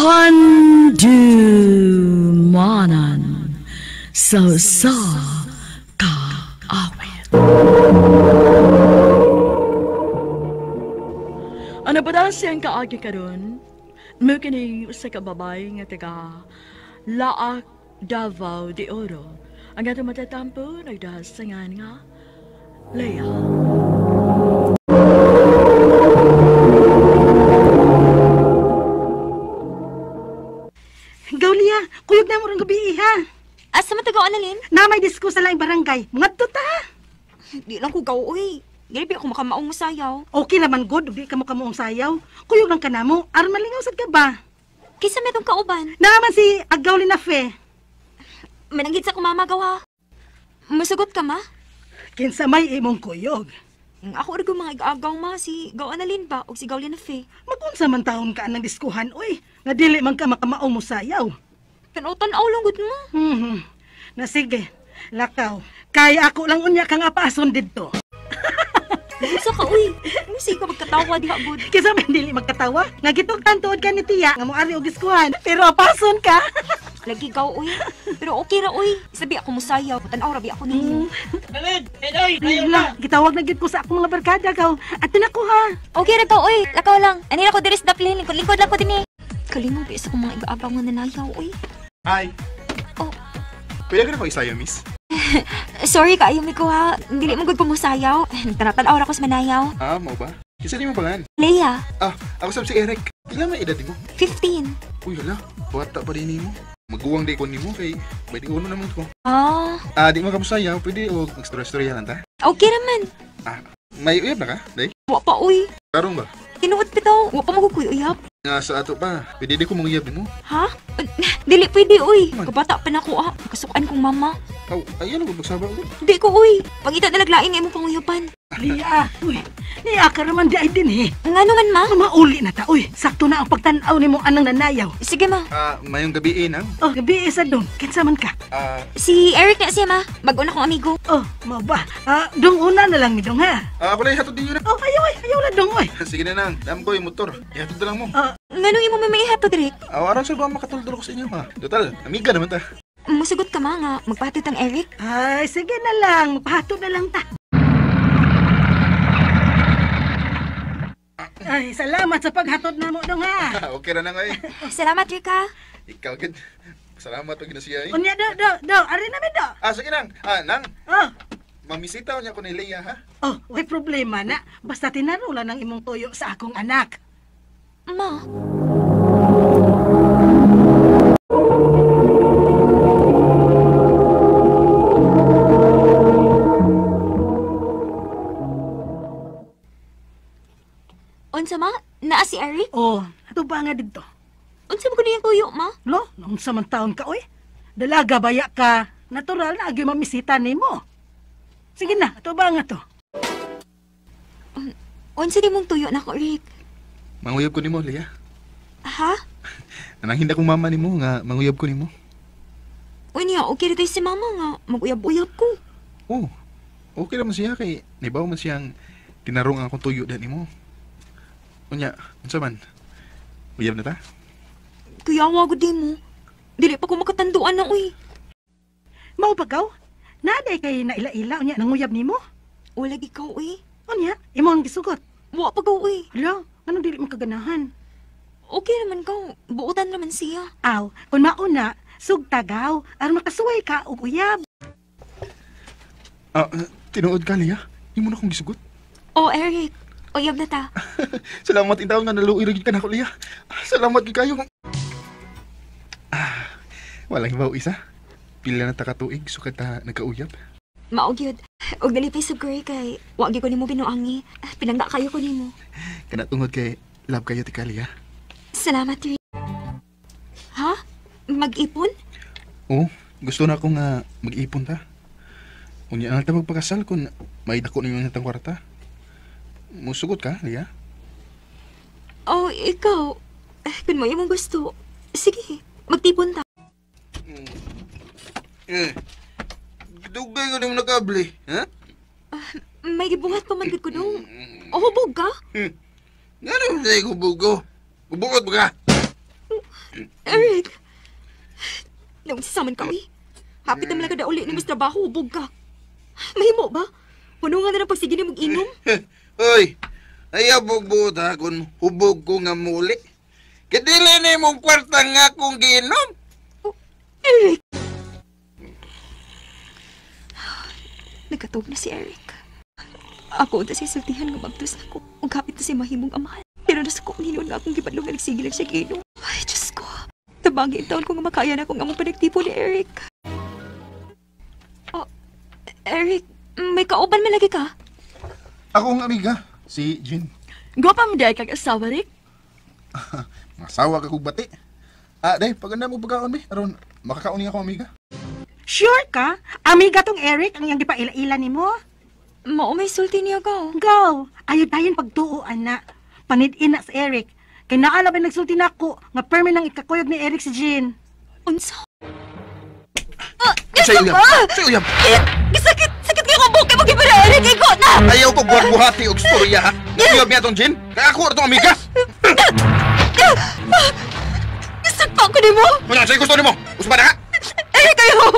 Handumanan sa usa ka awit. Ano ba na siyang kaagi karon? Mo kini usa ka babae nga taga Laak, Davao de Oro. Ang atong matatampo nagdasangan nga Leia. Gaulia, kuyog na mo rin gabi, ha? Asa man tagaw, Annalyn? Na may disko sa laing barangay. Ngadto ta. Di lang ko gaw, uy. Dili ba ako makamaong sayaw? Okay naman, good. Di ka makamaong sayaw. Kuyog lang ka na mo. Aron malingaw sad ka ba? Kisa may itong kauban. Naman si Agawlin na fe. Mananggit sa kumamagaw, ha? Musugot ka, ma? Kinsa may imong kuyog. Ako rin mga igaagaw, ma. Si Gaw Annalyn ba? O si Gawlin na fe. Magunsa man taon ka ng diskuhan, uy. Nga dili man ka makamaong mo sayaw. Tanaw-tanaw lang, good mo. Na sige, lakaw. Kaya ako lang unya kang apaason didto. Unsa ka, uy? Unsa ka magkatawa diha, good? Kisa man dili magkatawa. Nga gitugtan tuod ka ni tiya nga moari og diskuhan, pero apason ka. Lagi gaw, uy. Pero okay ra, uy. Sabi ako musayaw. Tan-aw ra bi ako ninyo. Nalid! Hey, ayaw na! Gitawag na gid ko sa akong mga barkada, gaw. Ato na ko, ha. Okay ra ka, uy. Lakaw lang. Ani ra ko diri sa daplin. Lingkod-lingkod lang ko dinhi. Kalingaw bi sa akong mga igaagaw nga nanayaw, uy. Hi. Oh. Pwede ka na pag-isayo, miss? Sorry kaayo mi ko, ha. Dili mo gud ko musayaw. Nagtanaw ra ko sa manayaw. Ah, mo ba? Kinsa nimo pangalan? Leia. Ah, ako sab si Eric. Pila man edad nimo? 15. Uy, hala. Bata pa din nimo. Maguwang di ko nimo kay pwede uno naman ko. Ah. Ah, di man ka musayaw, pwede og magstorya-storya lang ta. Okay raman. Ah, may uyab na ka, day? Wa pa, uy. Karon ba? Tinuod bitaw, wa pa magukoy uyab. Nga sa ato pa, pwede di ko manguyab nimo. Ha? Dili pwede, uy. Kabata pa na ko, ah. Kasukan kong mama. Aw, ayan ako magsaba ko. Di ko, uy. Pangita na laglain nga imong panguyapan. Lia, uy. Niya ka raman di ay din, eh. Ngano man, ma? Mauli na ta, uy. Sakto na ang pagtan-aw nimo anang nanayaw. Sige, ma. Ah, mayong gabi, nang. Oh, gabi sa dong. Kinsa man ka? Ah. Si Eric na siya, ma. Bago na kong amigo. Oh, mao ba? Ah, dong una na lang ni dong, ha? Ah, ako lang ihatod din yun. Oh, ayaw, ay. Ayaw na dong, uy. Sige na, nang. Dam ko yung motor. Ihatod na lang mo. Ah. Nganong imo may maihatod, Rick? Aw, aron sa ba makatuldol ko sa inyo, ha? Total, amiga naman ta. Musugot ka, ma, nga magpahatod ang Eric. Ay, sige na lang. Magpahatod na lang ta. Ay, salamat sa paghatod na mo dong, ha. Okay ra na nga, eh. Salamat, Rick, ha. Ikaw, gid. Salamat pag ginasiya, eh. Unya, do, do, do. Ari na mi, do. Ah, sige nang. Ah, nang. Oh. Mamisita niya ko ni Leia, ha? Oh, way problema na. Basta tinarula ng imong tuyo sa akong anak. Ma. Unsa, ma? Naa si Eric? Oh, ato ba nga didto? Unsa man kuno yung tuyo, ma? Lo, unsa man taon ka, oy? Dalaga baya ka. Natural na agi mamisita nimo. Sige na, ato ba nga to? Unsa di mong tuyo nako, Rick? Manguyab ko nimo, Leia. Ha? Nananghin akong mama nimo nga manguyab ko nimo. Unya, okay ra si mama nga maguyab-uyab ko. Oh, okay naman siya kay nibaw man siyang tinarong ang akong tuyo diha nimo. Unya, unsa man? Uyab na ta? Kuyawa gud mo. Dili pa ko makatanduan na, uy. Mao ba gaw? Naday kay naila-ila unya nanguyab nimo? Wala ikaw, uy. Unya, imo ang gisugot. Wa pa gaw, uy. Hala, anong dili mo kaganahan? Okay naman ka. Buotan naman siya. Aw, kung mauna, sugtagaw, aron makasuway ka og uyab. Ah, tinuod ka, Leia? Imo na akong gisugot. Oh, Eric. Uyab na ta. Salamat intaw nga naluoy ra gid ka nako, Leia. Salamat gid kayo. Ah, walang hibaw isa. Pila na ta ka tuig sukad ta nagkauyab. Mao gyud. Og nalipay sa girl kay wa gyud ko nimo binuangi. Pinangga kayo ko nimo. Kana tungod kay love kayo ti ka, Leia. Salamat, Rick. Ha? Mag-ipon? Oo, gusto na akong mag-ipon ta. Unya na ta magpakasal kung may dako ninyo natang kwarta. Musugot ka, Leia? Oh, ikaw. Kung mo imong gusto, sige, magtipon ta. Eh, dugay ko nimo nakabli, ha? May gibuhat pa man gud ko dong. O, hubog ka? Ngano sa hubog ko? Hubog ba ka? Eric! Naunsa man ka, uy. Hapit naman lang ka uli ni mas trabaho, hubog ka. Mahimo ba? Puno nga na lang pagsige ni mag-inom. Hoy, ayaw bugbuot ha kung hubog ko nga muli. Kadili na imong kwarta nga akong giinom. Oh, Eric! Nagkatog na si Eric. Ako unta siya sultihan nga magtos na ko. Ug hapit na siya mahimong amahan. Pero nasuko nino nga akong gibadlong nga nagsige lang siya giinom. Ay, Diyos ko. Tabangi ang taon ko nga makaya na akong among panagtipo ni Eric. Oh, Eric, may kauban man lagi ka? Ako ang amiga, si Jean. Gwapa mo dahil kag asawa, Rick. Masawa ka kog bati. Ah, day, paganda mo pagkaon, be. Aron, makakaon niya ako, amiga. Sure ka? Amiga tong Eric ang iyang gipaila-ila nimo? Mao may sulti niya, gaw. Go! Ayaw tayon pagtuo, ana. Panid-in na si Eric. Kay naa na ba nagsulti nako nga permi nang ikakuyog ni Eric si Jean. Unsa? Sa uyab. Sa uyab. Sakit! Sakit kayo kung bukay mo gibara, Eric! Ikaw na! Ayaw ko buhat-buhati og storya ha. Uyab niya tong Jean. Kaya ako atong amiga. Sakpa ko nimo! Wala sa'yo gusto nimo. Gusto ba na ka? Eric, ayaw!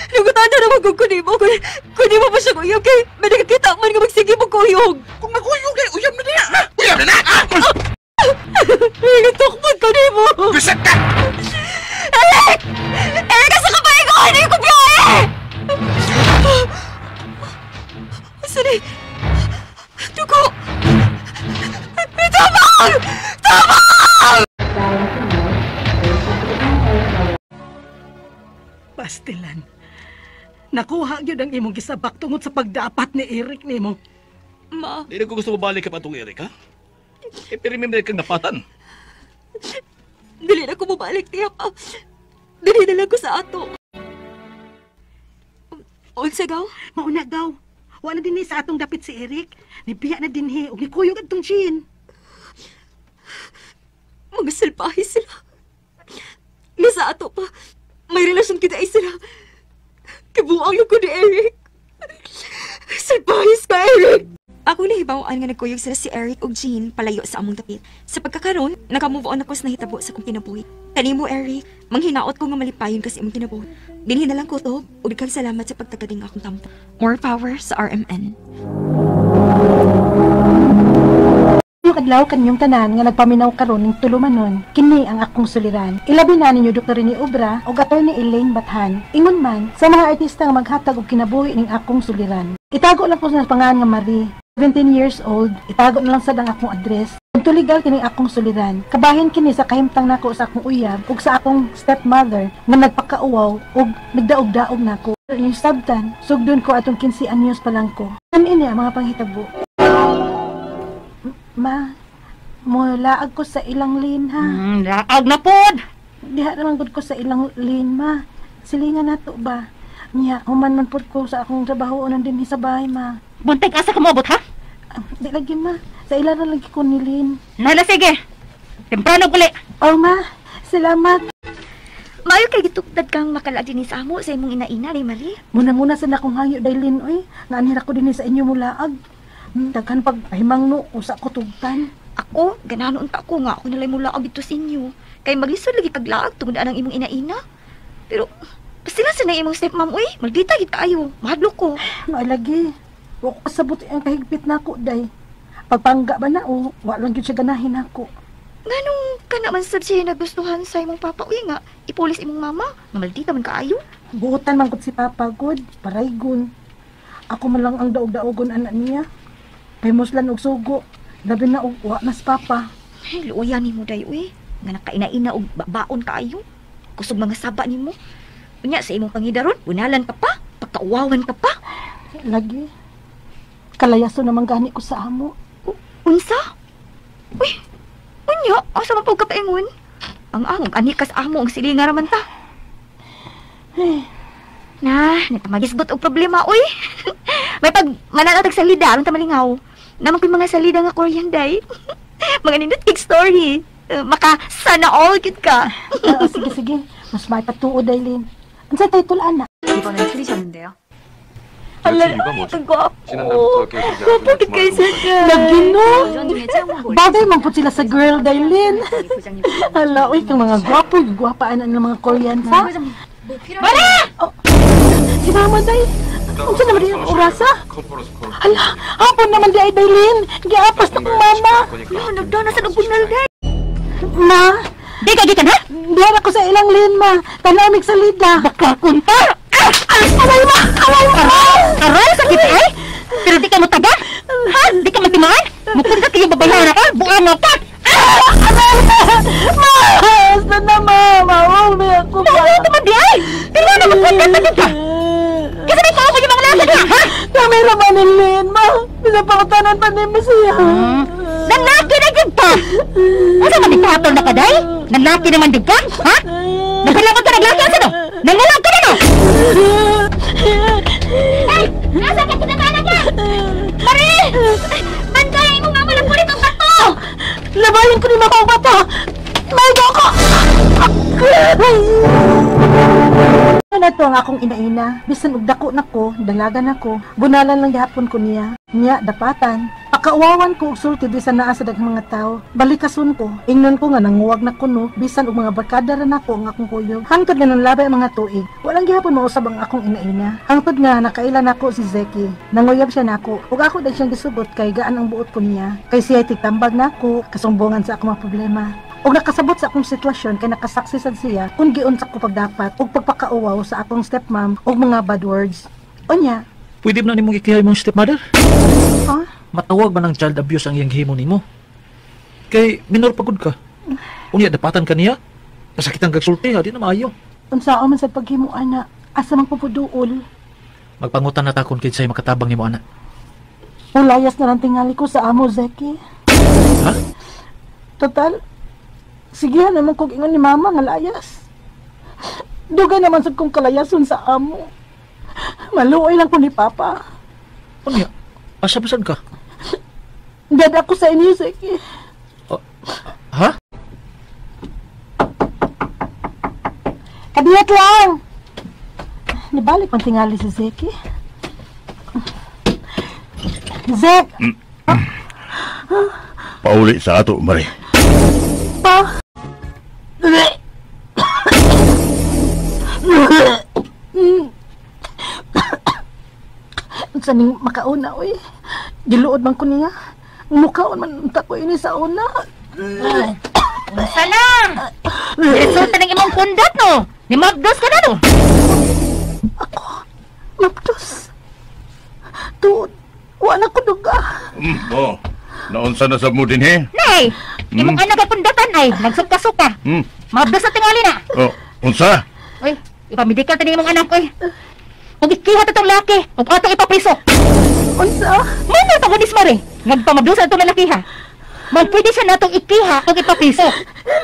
Nagutan na naman kung kunin mo. Kung di mo pa siya kuyog, kay may nakakita man nga magsige mo kuyog. Kung magkuyog na, uyab na niya. Ha? Uyab na na! Ah! Natukpod ko nimo! Bisag ka! Eric! Eric, asa ka pa ikaw? Ano yung kubiyahe? Asa ni? Dugo! Tabang! Tabang! Pastilan. Nakuha gyud ang imong gisabak tungod sa pagdapat ni Eric nimo. Ma. Di na ko gusto mabalik ka pa itong Eric, ha? E, pero remember kang napatan. Dili na ko mabalik, tiya pa. Dili na lang ko sa ato. Unsa gaw? Mauna gaw. Wa na dinhi sa atong dapit si Eric. Nibiya na dinhi ug nikuyog adtong Jean. Mga salbahe sila. Nasa ato pa. May relasyon kita ay sila. Kibuang lang ko ni Eric. Salbahis ka, Eric! Ako nahibawaan nga nagkuyog sila si Eric ug Jean palayo sa among dapit. Sa pagkakaroon, nakamove on ako sa nahitabo sa akong kinabuhi. Kanimo, Eric, manghinaot ko nga malipayon kasi imong kinabuhi. Dinhi na lang ko to, ug daghang salamat sa pagtagading akong tampo. More power sa RMN. Yung adlaw kanyong tanan nga nagpaminaw karon ning tulumanon, kini ang akong suliran. Ilabi na ninyo Dr. Rene Obra ug Attorney Elaine Bathan. Ingon man sa mga artista nga maghatag og kinabuhi ning akong suliran. Itago lang ko sa pangalan nga Marie, 17 years old, itago na lang sad ang akong address. Ug tuligal kini akong suliran. Kabahin kini sa kahimtang nako sa akong uyab ug sa akong stepmother nga nagpakauwaw ug nagdaog-daog nako. Yung sabtan, sugdon ko atong 15 anyos pa lang ko. Kanin ang mga panghitabo. Ma, mulaag ko sa ilang lane, ha? Laag na pod! Diha naman gud ko sa ilang lane, ma. Silingan nato ba? Niya, human man pod ko sa akong trabaho unan dinhi sa bahay, ma. Buntag, asa ka moabot, ha? Di lagi, ma. Sa ilan na lagi ko ni Lynn. Nala, sige. Temprano uli. Oh, ma. Salamat. Maayo kay gitugtad kang makalag dinhi sa amo sa imong ina-ina, ni Marie. Muna-muna sa nakong hangyo, Daylin, oy. Naanhira ko dinhi sa inyo mulaag. Daghan pag ahimang no, usa ko tugtan. Ako, ganahan unta ko nga ako nalay mulaag dito sa inyo. Kay maglisod lagi paglaag tungod anang imong ina-ina. Pero basta sa na imong stepmom, uy, maldita gid kaayo. Mahadlok ko. Maalagi. Wa ko kasabot ang kahigpit nako, day. Pagpangga ba na o, wa lang gyud siya ganahin nako. Nganong kana man sad siya nagustuhan sa imong papa, uy nga, ipulis imong mama, nga maldita man kaayo. Buotan man gud si papa gud, paraygon. Ako man lang ang daog-daogon anak niya. Pahimuslan og sugo, labi na og wa na si papa. Ay, luoya nimo day, uy. Nga nakaina-ina og babaon kaayo. Kusog mga saba nimo. Unya sa imong pangidaron, bunalan ka pa, pagkauwawan ka pa. Lagi. Kalayaso naman gani ko sa amo. Unsa? Uy, unya, asa man pud ka paingon? Ang among ani kas amo ang silinga raman ta. Na, nagtamagisgot og problema, uy. May pag mananatag salida, aron ta malingaw. Naman ko'y mga salida nga Korean, day. Mga nindot kig story. Maka sana all gid ka. Sige, sige. Mas maipatuo, Daylin. Unsa title, ana? 이번엔 틀리셨는데요. Hala, ay, kagwapo. Gwapo gid kay sir. Lagi no. Bagay man po sila sa girl, Dailin. Hala, uy, kang mga gwapo, gwapaan ang mga Korean sa. Mara! Oh, si Mama, Day. Unsa naman din ang orasa? Hala, hapon naman di ay, Dailin. Giapas na kong mama. Hala, nagdana sa nagbunal, Day. Ma! Di ka gikan, ha? Diyan ako sa ilang lin, ma. Tanamig sa lida. Baka kunta! Ah! Aray, ma! Aray, ma! Aray, sakit ay! Pero di ka mo taga? Ha? Di ka matimaan? Mukunta kayo babayara ka? Buang ka! Ah! Aray, ma! Ma! Basta na, ma! Mauli ako, ma! Mauli ka man di ay! Pero na magkunta ka ka! Kasi may pao ko yung mga lasag na, ha? Kami naman ni Lin, ma! Pinapakutanan pa ni mo siya. Nanlaki na gid ka! Unsa man diktator na ka, day? Nanlaki naman gid ka, ha? Nagkailangan ka naglaki asa no? Nangulang ka na no? Ay! Nasa ka kinatana ka? Mari! Bantay mo mama lang kulit ang bato! Labayin ko ni mama ang bato! May ko! Ano to ang akong inaina? Bisan og dako nako, dalaga nako, bunalan lang gihapon ko niya. Niya dapatan. Pakauwawan ko og sulti bisan naa sa daghang mga tawo. Balikason ko. Ingnon ko nga nanguwag na kuno bisan og mga barkada ra nako ang akong kuyog. Hangtod nga nang labay ang mga tuig. Walang gihapon mausab ang akong inaina. Hangtod nga nakaila nako si Zeki. Nanguyab siya nako. Ug ako dahil siyang gisugot kay gaan ang buot ko niya. Kay siya tigtambag nako, kasumbongan sa akong mga problema. Og nakasabot sa akong sitwasyon kay nakasaksi sad siya kung giunsa ko pagdapat og pagpakauwaw sa akong stepmom og mga bad words. Unya, Pwede ba na nimong ikihay mong stepmother? Ha? Matawag ba ng child abuse ang iyang himo nimo? Kay minor pagod ka. Unya dapatan ka niya. Pasakitan kag sulti ha, di na maayo. Unsaon man sa paghimo ana, asa man ko puduol. Magpangutan na ta kung kinsay makatabang nimo ana. Mulayas na lang tingali ko sa amo, Zeki. Ha? Total, sige naman kog ingon ni mama nga layas. Dugay naman sad kong kalayason sa amo. Maluoy lang ko ni papa. Unya, asa ba sad ka? Dad ako sa inyo, Zeki. Oh, ha? Kadiyat lang! Nibalik man tingali si Zeki. Zek! Pauli sa ato, Mari. Pa! Unsa ning makauna, oy? Giluod man ko niya. Mukaon man unta ko ini sa una. Unsa na? Resulta ng imong kundat no? Ni mabdos ka na no? Ako, mabdos. Tuod, wala ko duga. Oh, naunsa na sa mo din, he? Nay, imong anak ang kundatan ay nagsuka-suka. Mabdos na tingali na. Oh, unsa? Uy, ipamedikal tani imong anak oy. Ug ikiha ta tong laki, ug atong ipapriso. Unsa? Mano pa gud Mare? Nagpamabdos atong lalaki ha. Man pwede siya natong ikiha ug ipapriso.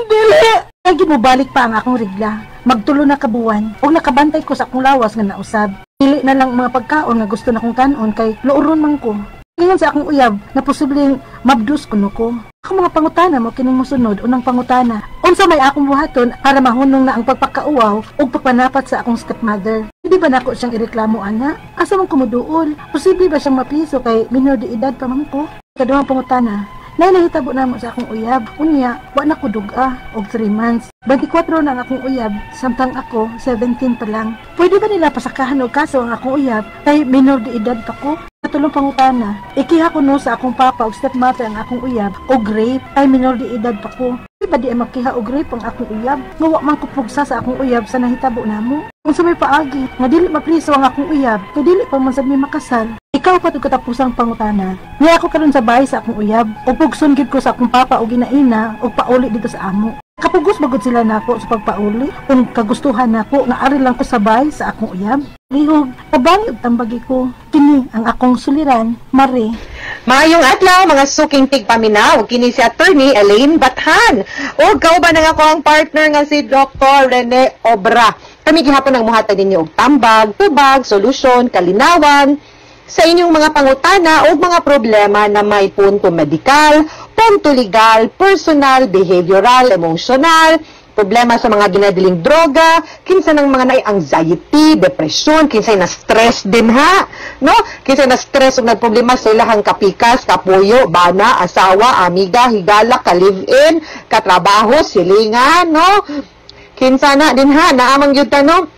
Dili. Lagi mo balik pa ang akong regla. Magtulo na kabuwan ug nakabantay ko sa akong lawas nga nausab. Dili na lang mga pagkaon nga gusto na kong kanon kay luoron man ko. Ingon sa akong uyab na posibleng mabdus kuno ko. Ako mga pangutana mo kining mosunod unang pangutana. Unsa may akong buhaton para mahunong na ang pagpakauwaw ug pagpanapat sa akong stepmother? Hindi ba nako siyang ireklamo ana? Asa man kumuduol? Posible ba siyang mapiso kay minor de edad pa man ko? Kaduhang pangutana. Nay nahitabo namo sa akong uyab. Unya, wa na ko duga og 3 months. 24 na ang akong uyab, samtang ako 17 pa lang. Pwede ba nila pasakahan og kaso ang akong uyab kay minor de edad pa ko? Katulong pangutana, ikiha ko no sa akong papa og stepmother ang akong uyab og rape kay minor de edad pa ko. Di ba di ay makiha og rape ang akong uyab? Nga wa man ko pugsa sa akong uyab sa nahitabo namo. Unsa may paagi nga dili mapriso ang akong uyab kay dili pa man sad mi makasal. Ikaw pa tud katapusang pangutana. Niya ako karon sa bahay sa akong uyab ug pugson gid ko sa akong papa og inaina og pauli dito sa amo. Kapugos bagod sila nako sa pagpauli kung kagustuhan nako nga ari lang ko sa bahay sa akong uyab. Lihog, tabang og tambagi ko. Kini ang akong suliran, Mare. Maayong adlaw mga suking tigpaminaw, kini si Attorney Elaine Bathan. Ug kauban ang ako ang partner nga si Dr. Rene Obra. Kami gihapon ang muhatag ninyo og tambag, tubag, solusyon, kalinawan sa inyong mga pangutana o mga problema na may punto medikal, punto legal, personal, behavioral, emotional, Problema sa mga ginadiling droga, kinsa nang mga naay anxiety, depression, kinsay na stress din ha, no? Kinsay na stress ug nagproblema sa ilahang kapikas, kapuyo, bana, asawa, amiga, higala, ka-live-in, katrabaho, silingan, no? Kinsa na din ha, naamang gyud ta, no?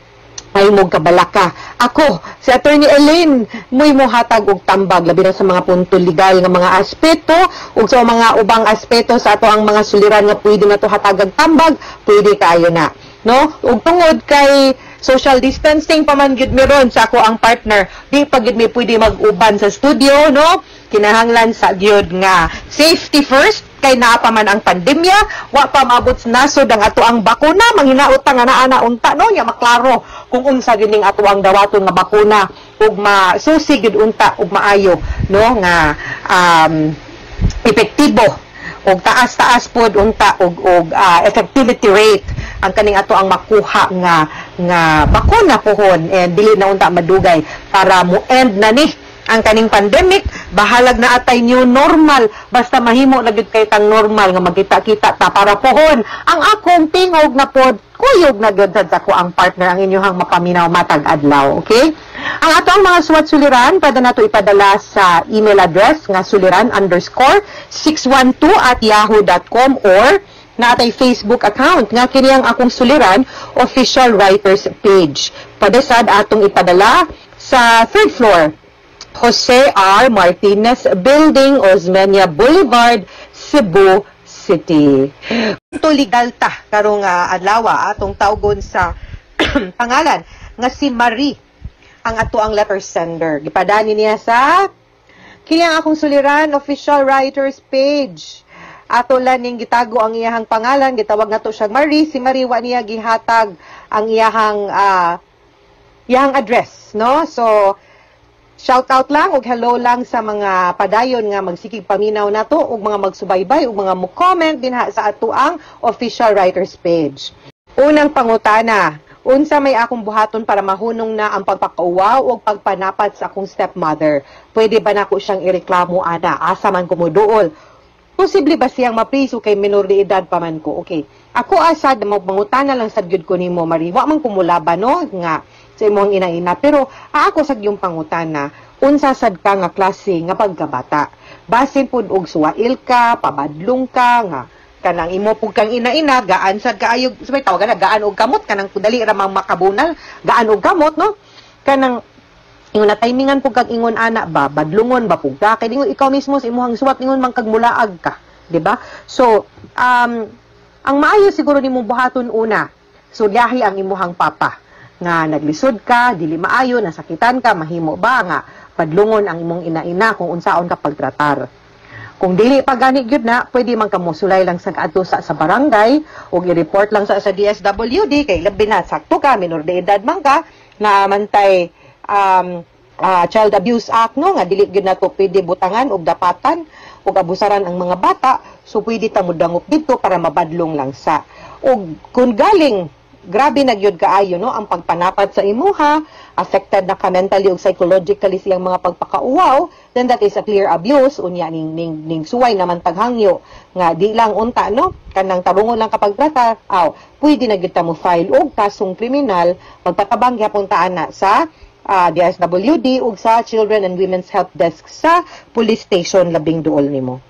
Ay mo kabalaka. Ako, si Attorney Elaine, mo'y mohatag og tambag labi na sa mga punto legal nga mga aspeto ug sa mga ubang aspeto sa ato ang mga suliran nga pwede na to hatagag tambag, pwede kaayo na, no? Ug tungod kay social distancing pa man gyud meron sa ako ang partner, di pa gyud mi pwede mag-uban sa studio, no? Kinahanglan sa gyud nga safety first kay naa pa man ang pandemya, wa pa maabot sa nasod ang ato ang bakuna, manghinaot ta nga naa na unta, no? Nya maklaro kung unsa gyud ning ato ang dawaton nga bakuna ug masusi gyud unta ug maayo, no, nga epektibo og taas-taas pod unta og effectivity rate ang kaning ato ang makuha nga nga bakuna pohon, and dili na unta madugay para mo end na ni ang kaning pandemic. Bahalag na atay new normal, basta mahimo na gyud kay tang normal nga magkita-kita ta para pohon ang akong tingog na pod kuyog na gyud sad sa ko ang partner ang inyohang mapaminaw matag adlaw. Okay, ang ato ang mga suwat suliran pwede nato ipadala sa email address nga suliran_612@yahoo.com or naatay Facebook account nga kini ang Akong Suliran Official Writers page. Pwede sad atong ipadala sa third floor, Jose R. Martinez Building, Osmeña Boulevard, Cebu City. Ito legal ta karong adlaw, atong tawgon sa pangalan nga si Marie ang ato ang letter sender. Gipadani niya sa kini ang Akong Suliran Official Writers page. Ato lang ning gitago ang iyahang pangalan, gitawag nato siya Marie. Si Marie, wa niya gihatag ang iyahang address, no? So shout out lang ug hello lang sa mga padayon nga magsikig paminaw nato ug mga magsubaybay ug mga mo-comment dinha sa ato ang official writers page. Unang pangutana, unsa may akong buhaton para mahunong na ang pagpakauwaw o pagpanapat sa akong stepmother? Pwede ba nako siyang ireklamo ana? Asa man ko moduol? Posible ba siyang mapriso kay minor de edad pa man ko? Okay. Ako asad mo mangutana lang sad gyud ko nimo, Marie. Wa man ko mulaban, no, nga sa imong ina-ina, pero ako sa yung pangutana, unsa sad ka nga klase nga pagkabata? Basin pud og suwail ka, pabadlong ka nga kanang imo pud kang ina-ina, gaan sad kaayo, sabay tawagan na gaan og kamot, kanang dali ra mang makabunal, gaan og kamot, no? Kanang ingon na timingan pud kag ingon ana ba, badlungon ba pud ka? Kay ingon ikaw mismo sa imong suwat, ingon man kag mulaag ka, di ba? So ang maayo siguro nimong buhaton una, sulyahi ang imuhang papa nga naglisod ka, dili maayo, nasakitan ka, mahimo ba nga padlungon ang imong ina-ina kung unsaon ka pagtratar. Kung dili pa gani gyud na, pwede man ka mosulay lang sa adto sa barangay ug i-report lang sa DSWD kay labi na sakto ka, minor de edad man ka, na mantay Child Abuse Act, no, nga dili gyud nato pwede butangan og dapatan ug abusaran ang mga bata, so pwede ta modangop didto para mabadlong lang sa. Ug kung galing grabe na gyud kaayo, no, ang pagpanapat sa imuha, affected na ka mentally ug psychologically siyang mga pagpakauwaw, then that is a clear abuse. Unya ning suway naman taghangyo nga di lang unta, no, kanang tarungon lang kapag trata, aw pwede na gyud ta mo file og kasong kriminal, magpatabang gyapon ta ana sa DSWD ug sa Children and Women's Help Desk sa police station labing duol nimo.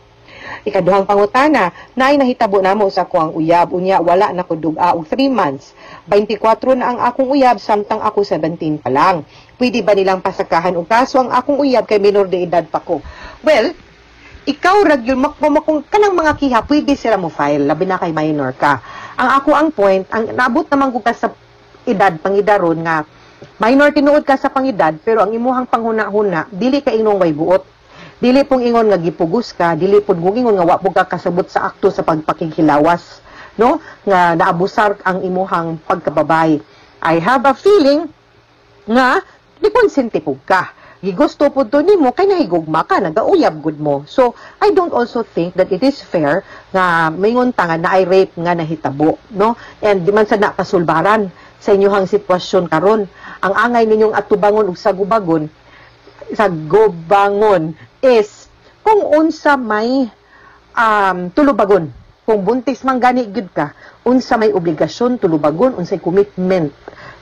Ikaduhang pangutana, naay nahitabo namo sa akuang uyab, unya wala na ko duga og 3 months. 24 na ang akong uyab samtang ako 17 pa lang. Pwede ba nilang pasakahan og kaso ang akong uyab kay minor de edad pa ko? Well, ikaw ra gyud makung kanang mga kiha pwede sila mo file labi na kay minor ka. Ang ako ang point, ang naabot naman ko ka sa edad pangidaron nga minor tinuod ka sa pangidad, pero ang imuhang panghuna-huna dili ka ingon way buot. Dili pong ingon nga gipugos ka, dili pud ingon nga wa pud ka kasabot sa akto sa pagpakighilawas, no? Nga naabusar ang imuhang pagkababay. I have a feeling nga di konsente pud ka. Gigusto pud to nimo kay nahigugma ka, nagauyab gud mo. So, I don't also think that it is fair nga maingon ta nga naay rape nga nahitabo, no? And di man sa nakasulbaran sa inyohang sitwasyon karon. Ang angay ninyong atubangon ug sagubagon, sagubangon is kung unsa may tulubagon. Kung buntis man gani gyud ka, Unsa may obligasyon tulubagon, unsay commitment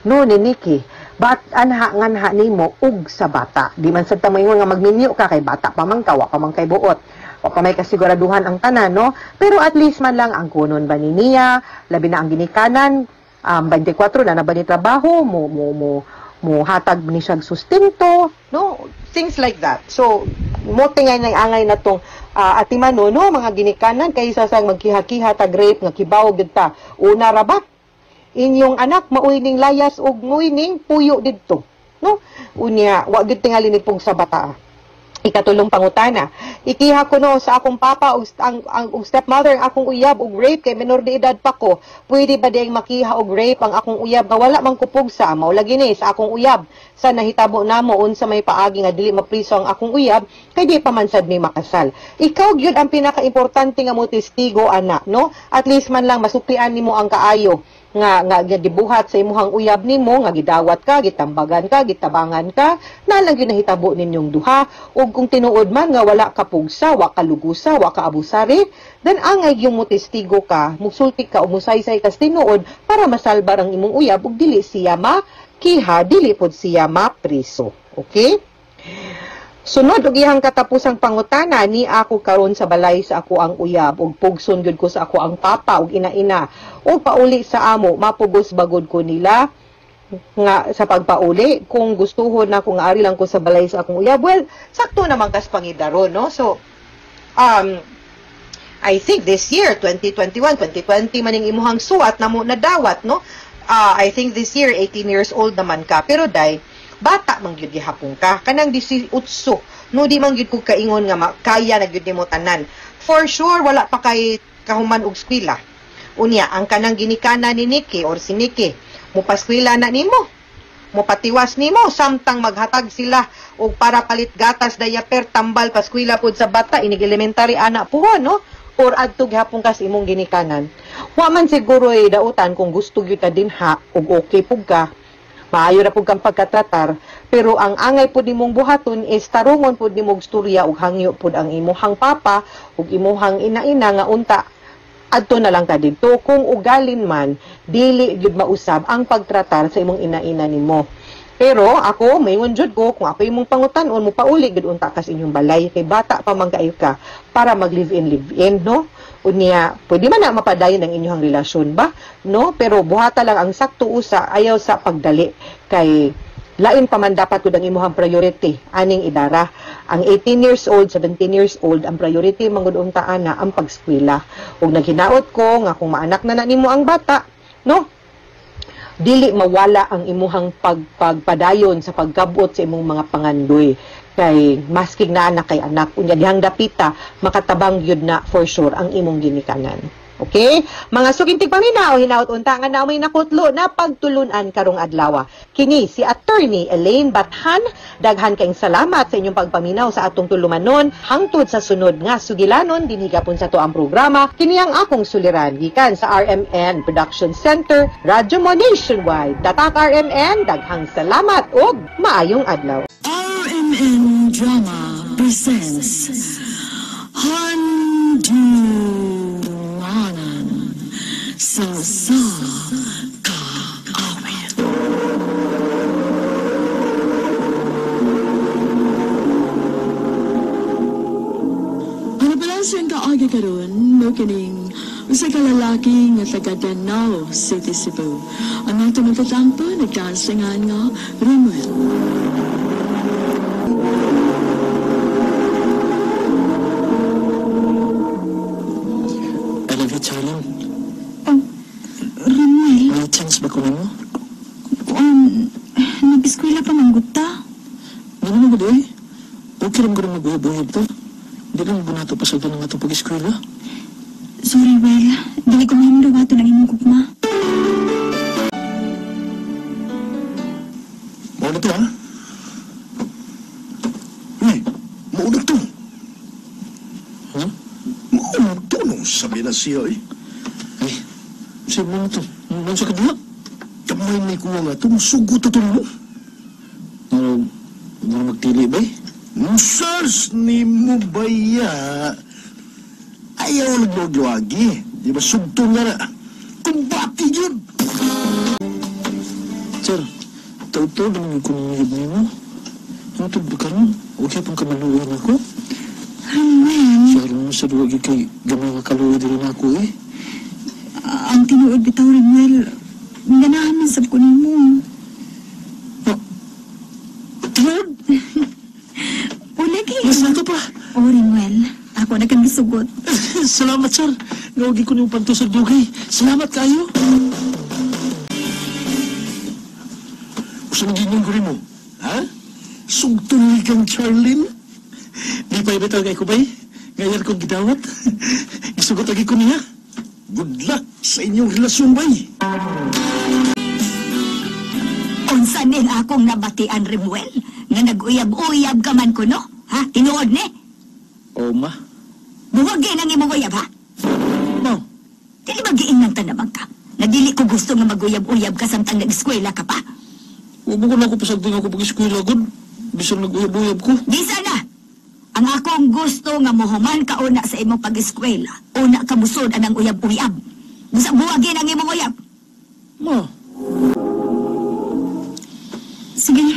no ni Nikki. Bat anha nganha nimo ug sa bata. Di man sad ta moingon nga magminyo ka kay bata pa man ka, wa pa man kay buot. Wa pa may kasiguraduhan ang tanan, no? Pero at least man lang ang kunon ba ni niya, labi na ang ginikanan, 24 na na ba ni trabaho, mo hatag ni siyang sustento, no? Things like that. So, mo tingay nang angay na tong atimano, no, mga ginikanan kaysa sa magkiha-kiha tag rape nga kibaw gid ta. Una ra ba inyong anak maoy ning layas ug moy ning puyo didto, no? Unya wa gid tingali ni pong sa bata. Ikatulong pangutana, ikiha ko no sa akong papa og ang og stepmother ang akong uyab og rape kay menor de edad pa ko. Pwede ba diyang makiha og rape ang akong uyab nga wala man kupog sa mao lagi ni sa akong uyab sa nahitabo namo unsa may paagi nga dili mapriso ang akong uyab kay di pa man sad mi makasal. Ikaw gyud ang pinakaimportante nga mo testigo ana, no? At least man lang masuklian nimo ang kaayo nga gibuhat sa imuhang uyab nimo nga gidawat ka, gitambagan ka, gitabangan ka, na lang gyud nahitabo ninyong duha. Ug kung tinuod man nga wala ka pugsa, wa ka lugusa, wa ka abusari, then angay gyud mo testigo ka, musulti ka o musaysay ka sa tinuod para masalbar ang imong uyab ug dili siya makiha, dili pod siya mapriso. Okay? Sunod og iyang katapusang pangutana, ni ako karon sa balay sa ako ang uyab ug pugson gyud ko sa ako ang papa ug ina-ina ug pauli sa amo, mapugos bagod ko nila nga sa pagpauli kung gustuhon na kung ari lang ko sa balay sa akong uyab. Well, sakto naman kas pangidaron, no? So I think this year 2021, 2020 maning imuhang suwat namo nadawat, no? I think this year 18 years old naman ka, pero day bata man gyud gihapon ka, kanang 18, no? Di man gyud kog kaingon nga kaya na gyud nimo tanan. For sure wala pa kay kahuman og eskwela. Unya ang kanang ginikana ni Nikki or si Nikki, mopaskwela na nimo, mopatiwas nimo samtang maghatag sila og para palit gatas, diaper, tambal, paskwela pod sa bata, inig elementary ana puhon, no? Or adto gihapon ka sa imong ginikanan. Wa man siguro dautan kung gusto gyud ka dinha og okay pug ka, maayo ra pud kang pagkatratar, pero ang angay pud nimong buhaton is tarungon pud nimong storya ug hangyo pud ang imuhang papa ug imuhang ina-ina nga unta adto na lang ka didto. Kung ugalin man, dili gyud mausab ang pagtratar sa imong ina-ina nimo. Pero ako, maingon jud ko, kung ako imong pangutan-on, mopauli gyud unta ka sa inyong balay kay bata pa man kaayo ka para mag live-in live-in, no? Unya, pwede man na mapadayon ang inyong relasyon ba, no? Pero buhata lang ang sakto usa, ayaw sa pagdali kay lain pa man dapat gud ang imuhang priority aning idara. Ang 18 years old, 17 years old, ang priority mangud unta ana ang pagskwela. Ug naghinaot ko nga kung maanak na na nimo ang bata, no? Dili mawala ang imuhang pagpadayon sa pagkabot sa imong mga pangandoy kay maski na anak kay anak, unya dihang dapita makatabang gyud na for sure ang imong ginikanan. Okay? Mga suking tigpaminaw, hinaot unta nga na may nakutlo na pagtulunan karong adlaw. Kini si Attorney Elaine Bathan. Daghan kayong salamat sa inyong pagpaminaw sa atong tulumanon. Hangtod sa sunod nga sugilanon, dinhi gapon sa to ang programa. Kini ang akong suliran gikan sa RMN Production Center, Radyo Mo Nationwide. Tatak RMN, daghang salamat ug maayong adlaw. RMN Drama presents Handumanan sa Kaawit. Ano pala siyang kaagi karon mo kining usa ka lalaki nga taga Danao City, Cebu. Ang atong magtatampo nagdasangan nga Romuel. I love you, Charlene. Romuel? May chance ba kunin mo? Nag-eskwela pa mangguta. Ano naman ba, eh? Okay lang ko rin mag-uhib-uhib to. Hindi lang ba nato pasultan ng atong pag-eskwela? Sorry, Will. Dili ko mahimong duwato ng imong gugma. Mauna to, ha? Uy, mauna to. Huh? Mauna to nung sabi na siya, eh. Ay, sabi mo na to. Nung sa kadila? Kamay may kuha nga ito. Musugot ito mo. Ano, magtili ba, eh? Musars ni mo ba ya? Ayaw nagluwag-luwagi. Di ba sugto nga na? Kung Sir, taud-taud naman yung kunuyod nimo. Hangtod ba karon? Okay pong kamaluoy na ako. Remuel, Sir, mo sa duwa gyud kay gamay nga kaluoy diri na ako eh. ang tinuod bitaw Remuel, ganahan man sab ko nimo. Tinuod? O lagi. Mas nato pa. O Remuel, ako na kang gisugot. Salamat, sir. Gawagin ko niyong pantusod dugay. Salamat kayo. Usa nang gining ko mo? Ha? Sugtuli kang Charlene? Di pa ibitaw kay kubay? Ngayon kong gidawat. Gisugot lagi ko niya. Good luck sa inyong relasyon, bay. Unsa ning akong nabatian, Remuel? Nga nag-uyab-uyab ka man kuno? Ha? Tinuod ni? O, ma. Buwagin ang imong uyab, ha? Ma. Dili ba giingnan ta naman ka? Na dili ko gusto nga mag-uyab-uyab ka samtang nag-eskwela ka pa. Huwag mo ko na ako pasagding ako pag-eskwela, god. Bisan nag-uyab-uyab ko. Di sana! Ang akong gusto nga mohuman ka una sa imong pag-eskwela, una ka musod anang uyab-uyab. Busa buwagin ang imong uyab. Ma. Sige,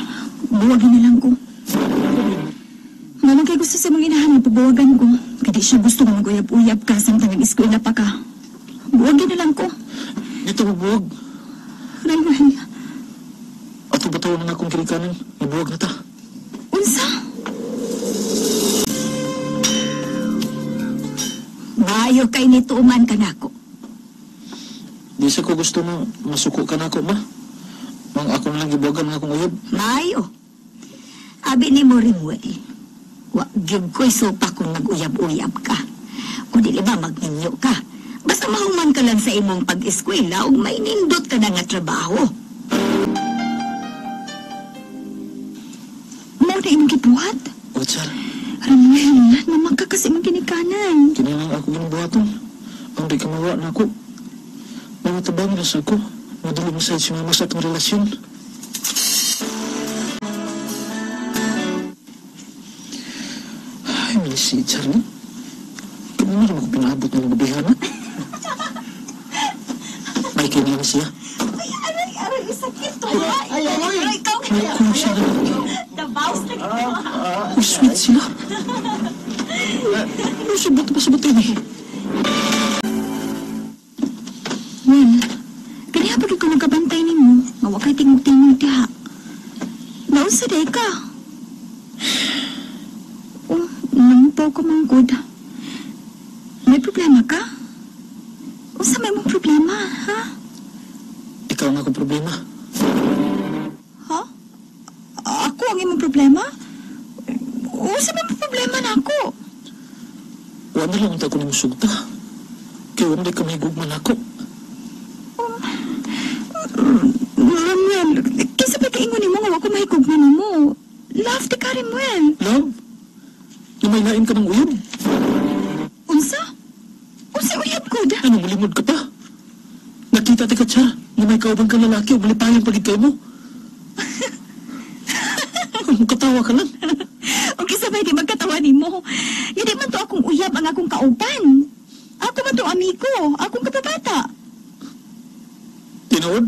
buwagin na lang ko. Manang kay gusto sa imong inahan, pabuwagan ko. Kaya di siya gusto nga mag-uyab-uyab ka samtang nag-eskwela pa ka. Buwagin na lang ko. Dito mabuwag. Remuel, Ato ba tawag na akong kirikanan? Mabuwag na ta. unsa? Bayo kay nituman ka nako. Di sa ko gusto na masuko ka na ako, ma. Mang ako na lang gibuwagan nga akong uyab. Mayo. Abi ni mo Remuel. Wa gyud ko'y sopa kung nag-uyab-uyab ka. O dili ba magninyo ka. Basta mahuman ka lang sa imong pag-eskwela ug may nindot ka na nga trabaho. Mao na imong gibuhat? O, sir. Remuel, namagka kasi imong ginikanan. Kini lang ako ginabuhaton. Ang di ka mawa na ako. Mga tabang na sa ako. Madali mo sa si mama sa atong relasyon. Ay, may si Charlie. Kami na ako pinaabot ng babihana. May kailangan siya. Ay, aray, aray, sakit to. Ay, ay, ay, ikaw. May kuha siya na. Dabaws na kita. Uy, sweet sila. Uy, sabot pa sabot ini. Well, kaniya pag ikaw nagkabantay nimo, nga wa kay tingog-tingog diha. Naunsa day ka? Oh, nangupaw ka man gud. May problema ka? Unsa may mong problema, ha? Ikaw ang akong problema. Ha? Ako ang imong problema? Unsa may mong problema nako? Wa na lang unta ko nimo sugta. Kaya wala ka mahigugma nako. Remuel, kinsa pa kaingon nimo nga wa ko mahigugma nimo? Love ti ka, Remuel. Love? Na may lain ka ng uyab? Unsa? Unsa uyab ko da? Ano, malimod ka pa? Nakita ti ka, Char, na may kaubang kang lalaki o malipayan pagid kayo mo. Katawa ka lang. O kinsa ba di magkatawa nimo? Hindi man to akong uyab ang akong kauban. Ako man to amigo, akong kababata. Tinuod?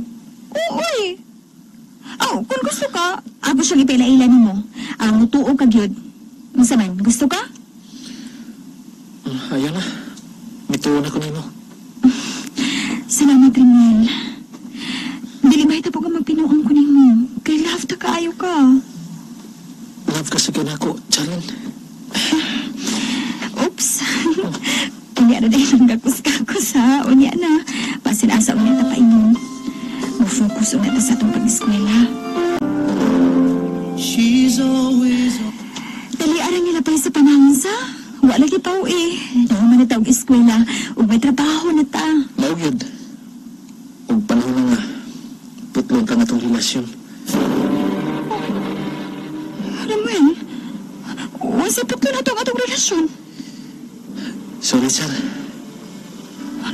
Oo, eh. Oh, kung gusto ka, ako siyang ipaila-ila nimo. Ang mutuo ka gyud. Unsa man, gusto ka? Ayaw na. Mituo na ko nimo. Salamat, Remuel. Dili mahitabo ka magpinuang ko nimo. Kay love ta kaayo ka. Love kasi ka nako, Charlene. Oops. Unya na dahil ang gakus-gakus ha. Unya na. Basin asa unya ta paingon. Mo-focus unya ta sa atong pag-eskwela. She's always... Dali arang nila pa sa panahon sa. Wa lagi pa eh. Nahuman na ta og eskwela ug may trabaho na ta. Mao gyud. Ug panahon na nga putlon ta nga atong relasyon. Remuel, unsa putlo na to ang atong relasyon? Sorry, sir.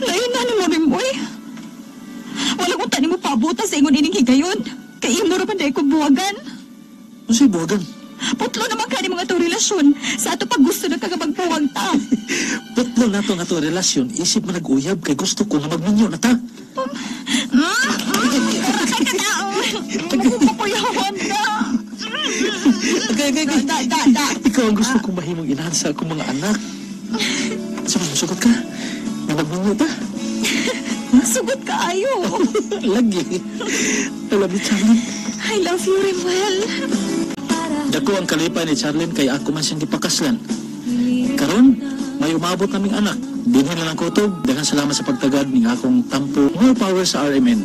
Lain na nimo Remuel. Wala ko tani mo paabota sa ingon ining higayon. Kay imo ra man dai ko buwagan. Unsay buwagan? Putlo naman kani mga atong relasyon. Sa ato pag gusto na kagabagpuwag ta. Putlo na to nga atong relasyon, isip man nag-uyab kay gusto ko nga magminyo na ta. Ay, katao. Makuyawan na. Okay, okay, okay. Da, da, da. Ikaw ang gusto kong mahimong inahan sa akong mga anak. Sige, musugot ka. Nga magminyo ta. Sugot kaayo. Lagi. I love you, Charlene. I love you, Remuel. Dako ang kalipay ni Charlene kay ako man siyang gipakaslan. Karon, may umabot naming anak. Dinhi na lang kutob. Daghang salamat sa pagtagad ning akong tampo. More power sa RMN.